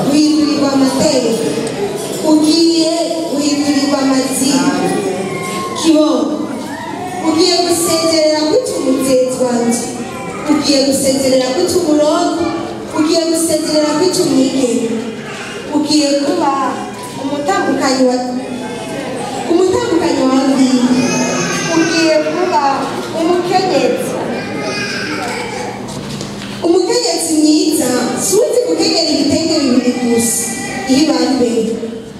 Guhindurirwa amateka, ugiye guhindurirwa amazina. Kibondo, ugiye gusezerera kwita umugenzi wanje, ugiye gusezerera kwita umurondo, ugiye gusezerera kwita umwigeme, ugiye kuba umutambukanyi wa Ngwino, ugiye kuba umukenyezi. Umukenyezi mwiza suzi gukenyera ibitenge bibiri gusa iyo ibambere.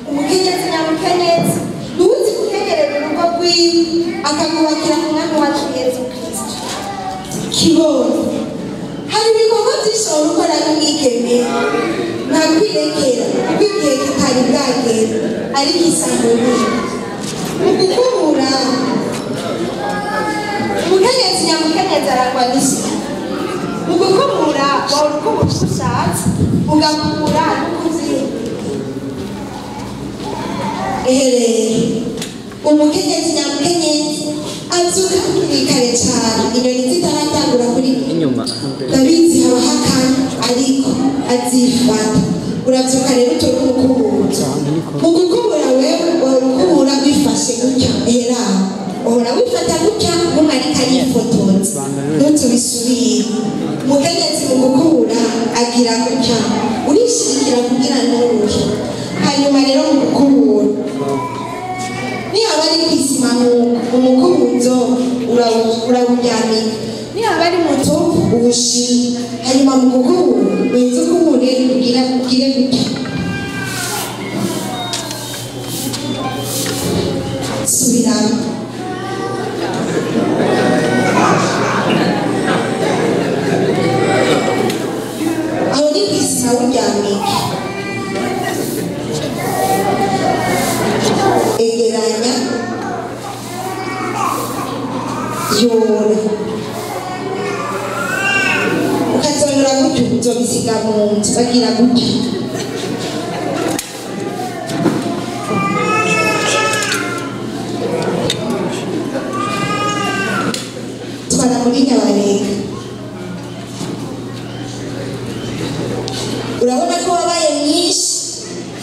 Umukenyezi nyamukenyezi ntuzi gukenyerera urugo rwiwe akagubakira ku mwami wacu Yesu Kristo. Kibondo, hari ibikorwa byinshi wahora ukora n'umwigeme nta kwirekera kuko igihe kitari bwagera, ariko isango nini. Mu gukubura, umukenyezi nyamukenyezi arangwa n'isuku. Mu gukubura wahora ukubura uko ushatse, ugakubura n'uko uvyiyumviriye. Ehereye umukenyezi nyamukenyezi avyuka hakiri kare cane, inyoni zitaratangura kuri inyuma. Ndabizi haba hakanye, ariko azifata. Uravyuka rero utora umukubuzo. Mu gukubura wewe wahora ukubura wifashe gutya, ehera uhora wifata gutya nk'umwe ariko arifotoza, ntutubisubire. Umukenyezi mu gukubura agira gutya, urishirikira kugira nturuhe. Hanyuma rero mu gukubura, nihaba ari kw'isima nk'uko, umukubuzo urawuryamika, nihaba ari muto uwushira. Hanyuma mu gukubura wenze ukubure ugira ugire gutya, subiramo. Aho ni kw'isima wuryamika. Egeranya, yora, ukazonyora gutyo, uzobisiga mu nzu bagira gutya. Twara muri Nyabarega, urabona ko wabaye mwinshi,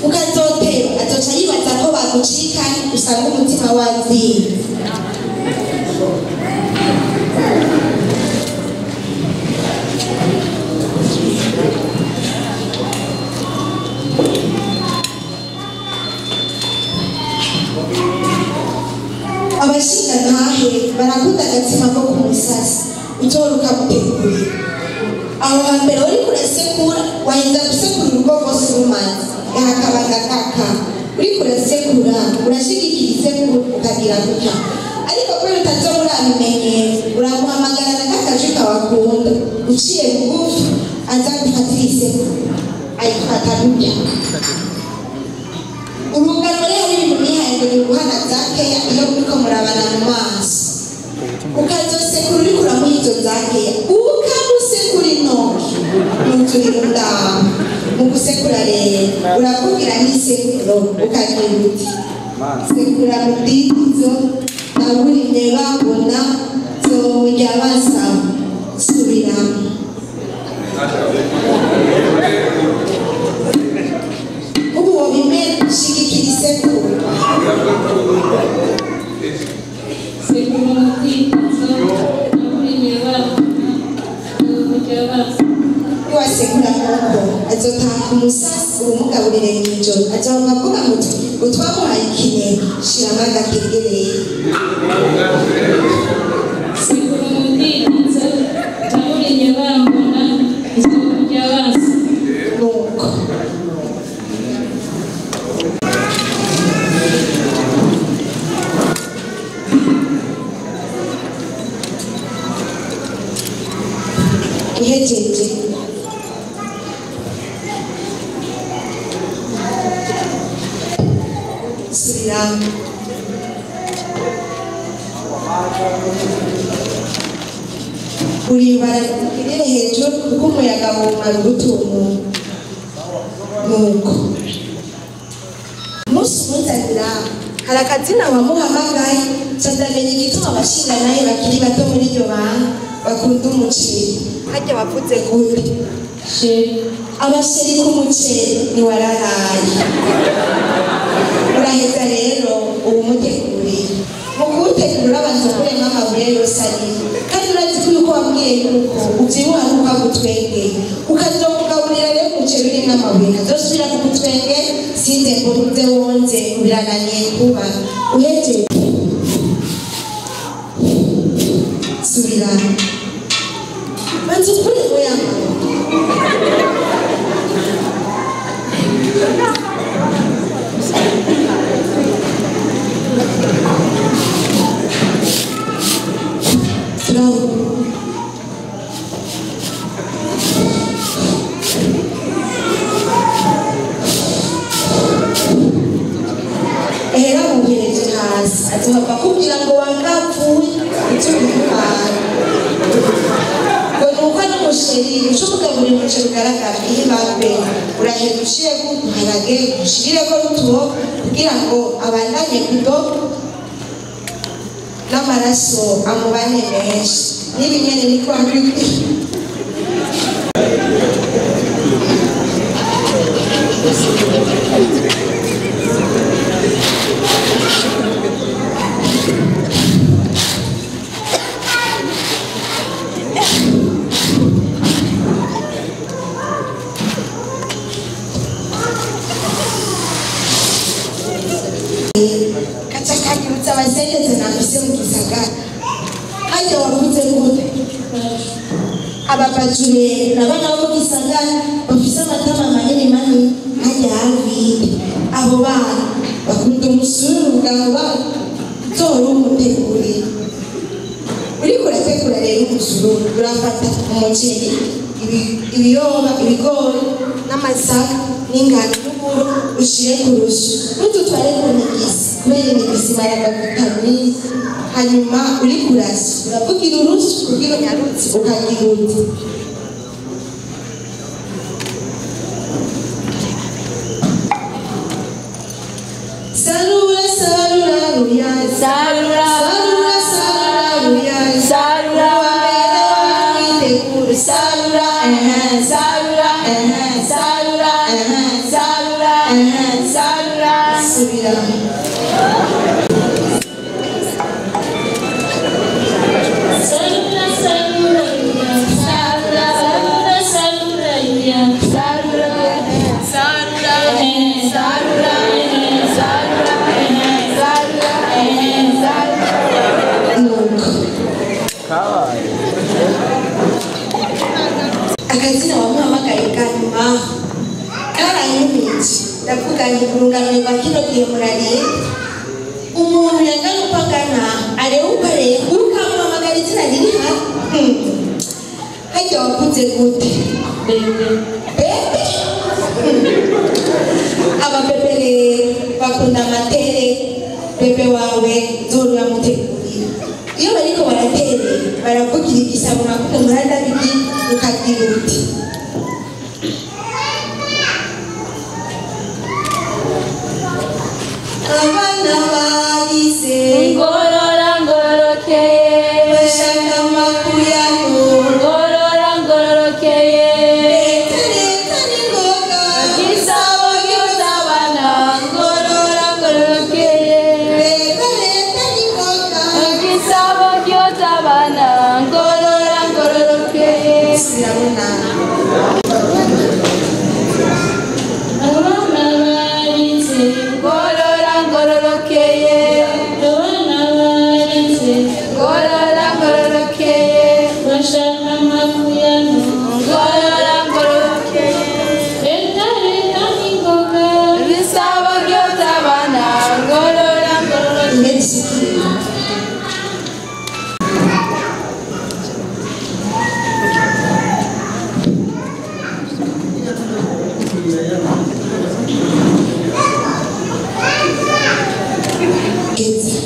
ukazotera azoca yibaza ko bagucikanye, usanga umutima waziye. Abashingantahe barakunda agatsima ko ku musasi, utora ukamutegurira. Aho hambere uriko urasekura, waheza gusekura urugo rwose rumaze akabanga kaka, uriko urasekura urashigikira isekuru ukagira gutya, ariko kubera utazoba urabimenyera uramuhamagara na kakajwi kawakunda uciye bugufi, aza gufatira isekuru ayifata gutya. Urungano rero ibintu mwihaye ngo ni uguhana zakeya, iyo muriko murabana mu maso ukazosekura uriko uramuha izo zakeya, ukamusekura intoki nuturira undaho. Mu gusekura rero urakubwira nk'isekuro ukagira uti: sekura mudidizo naburimye babona nzowurya basaba. Subiramo. Ubu wobimera, shigikira isekuru. Sekura umutizo naburimye babona nzowurya basaba. Niwasekura nk'uko azotaha ku musasi uwumugaburire mw'ijoro, azohava avuga muti ngo twamuhaye ikinege, shiramo agakegereye. Sekura umutizo naburimye bambona nzowurya basaba. Nuko uhejeje subiramo. Uribara ugirire hejuru kuko umuyaga wumara ugutumura. Nuko umunsi umuzanira hari akazina wamuhamagaye, nca ndamenya igituma abashingantahe bakiri bato muri iryo banga bakunda umuceri. Harya wavuze gute? Chéri. Abasheri k'umuceri ntiwararaye. Uraheza rero uba umuteguriye. Mu kuwutegura urabanza ukuremo amabuye yose arimo. Kandi urazi ko yuko wambwiye yuko ubyibuha nuko agutwengeye. Ukazomugaburira rero umuceri urimo amabuye ntazosubira kugutwenge, sinze ngo uze wonze birananiye kuba. Uhejeje subira. Banza ukuremo ya mabuye. Ehera muhereje hasi azohava akubwira ngo wangapfuye ivyo bimubana ngo nuko ari umusheri uca umugaburira umuceri ugaragara iyo ibambe uraheza ushireko uduharage ushirireko n'utubo kugira ngo abandanye kudoga n'amaraso amubane menshi n'ibi nyene niko kaca kanyibutsa abasenyeze nafise mu gisagara harya wavuze gute abapajure n'abana bo mu gisagara bafise amatama manini manini harya havide abo bana bakunda umusururu bwawe uzohora umutegurira uriko urategura rero umusururu urafata umuceri ibiyoba ibigori n'amasaka n'ingano n'uburo ushire ku rusyo n'udutware ku migisi kubera imigisi imara amavitamine hanyuma uriko urasya uravugira urusyo kugira unyarutse ukagira uti sarura sarura ruya Sarura. Sarura sarura ruya Sarura. Witegura sarura Sarura. Sarura. Sarura. Sarura. Subiramo. Sarura, sarura, yuya. Sarura. Sarura, sarura, yuya. Sarura. Sarura. Sarura. Sarura. Sarura. Sarura. Nuko akazina wamuhamagaye bwa nyuma karanyumije ndavuga nti urungano rwa kino gihe murariye umuntu yangana uko angana areba uko areba ukamuhamagara izina riri hafi. Harya wakuze gute Bebe. Bebe. Ababebe rero bakunda amatere bebe wawe zora uramutegurira iyo bariko baraterera baravugira igisabo nka kumwe muradabigi ukagira uti abana bagize Ngorora ngororokeye. bashaka amakuyano Ngorora ngororokeye. Leta leta ni ngoga Igisabo cy'abana. Ngorora ngororokeye. Leta leta ni ngoga Igisabo cy'abana. Ngorora ngororokeye. Subiramo. Abana baritse. Ngorora ngororokeye. Abana baritse. Ngorora ngororokeye. Bashaka amakuyano. Ngorora ngororokeye. Leta leta ni ngoga. Ibisabo by'abana. Ngorora ngororokeye. Ingene ishikira Geza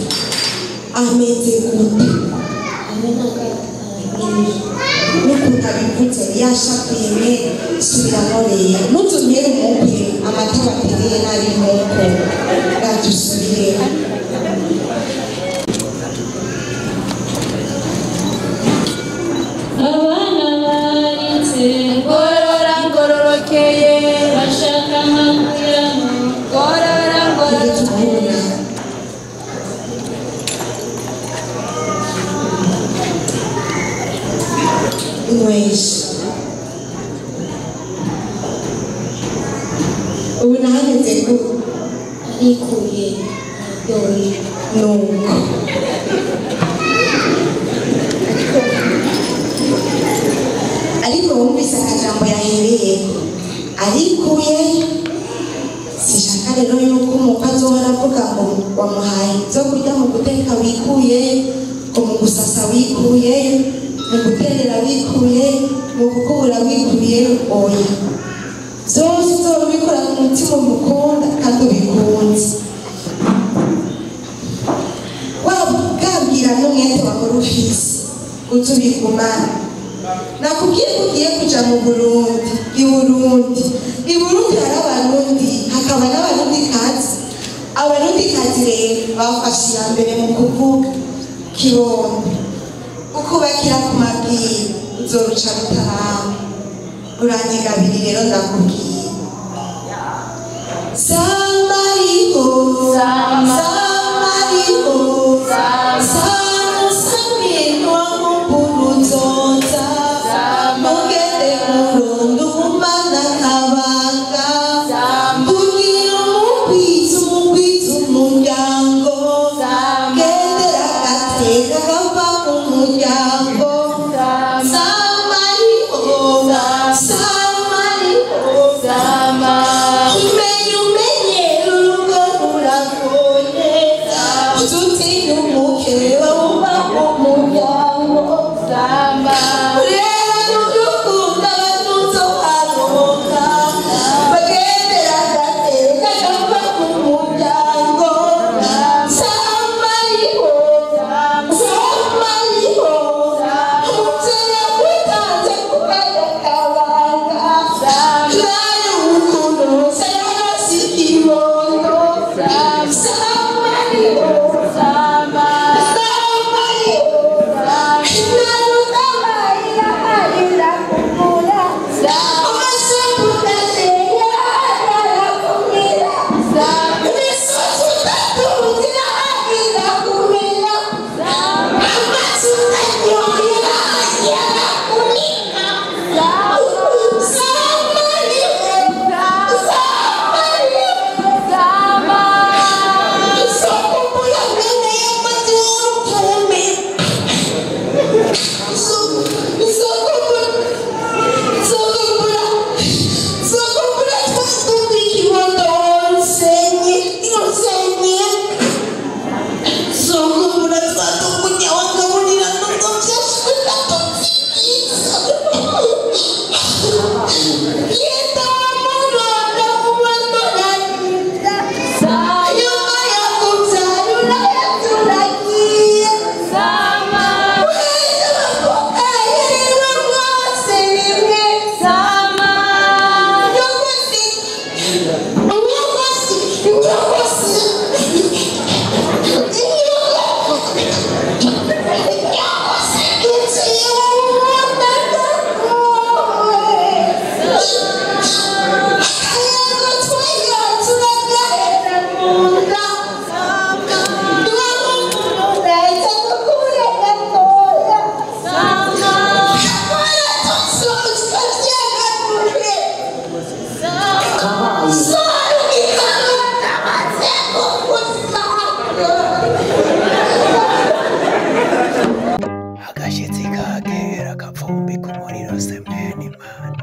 ameze gute n'ukuntu abivuze yashakuye subiramo rero ntutumere umukwe amata batereye nabi nk'uko radusubiremo. Abana baritse. Ngorora ngororokeye. Bashaka amakuyano. Ngorora ngororokeye. Inywesha ubu nahageze ku Arikuye aryoye. Nuko ariko wumvise akajambo yahereyeko arikuye. Sinshaka rero yuko umukwe azohora avuga ngo wamuhaye ibyo kurya mu guteka wikuye, ngo mu gusasa wikuye, mu guterera wikuye, mu gukubura wikuye. Oya, byose uzoba ubikora ku mutima umukunda kandi ubikunze, wabwabwira n'umwete wahora ufise uze ubigumane. Nakubwiye ko ugiye kuja mu Burundi. I Burundi, i Burundi hari Abarundi, hakaba n'Abarundi kazi. Abarundi kazi rero bafashe iya mbere mu kuvuga kibondo ukubakira ku mabwira uzoruca rutarama. Uranyegabiri rero ndakubwiye. Samariho, Samariho, Samusamino mupuruzonza mugende murundi umana kabanga kugira umugwiza umugwiza umuryango gendera agateka kava mu muryango. Samariho, Samariho, umenye umenye urugo ruragoye, uzutinya umukeba wuba mu muryango. Rero n'urukundo ntuzoharuka bagendera agateka kava mu muryango. Samariho, Samariho, umuvyeyi yakwitanze kubera akabanga nayo urukundo sayarasi ikibondo. Samariho, Samariho, Agashitsi kakera kapfumbi k'umuriro se mwene Imana.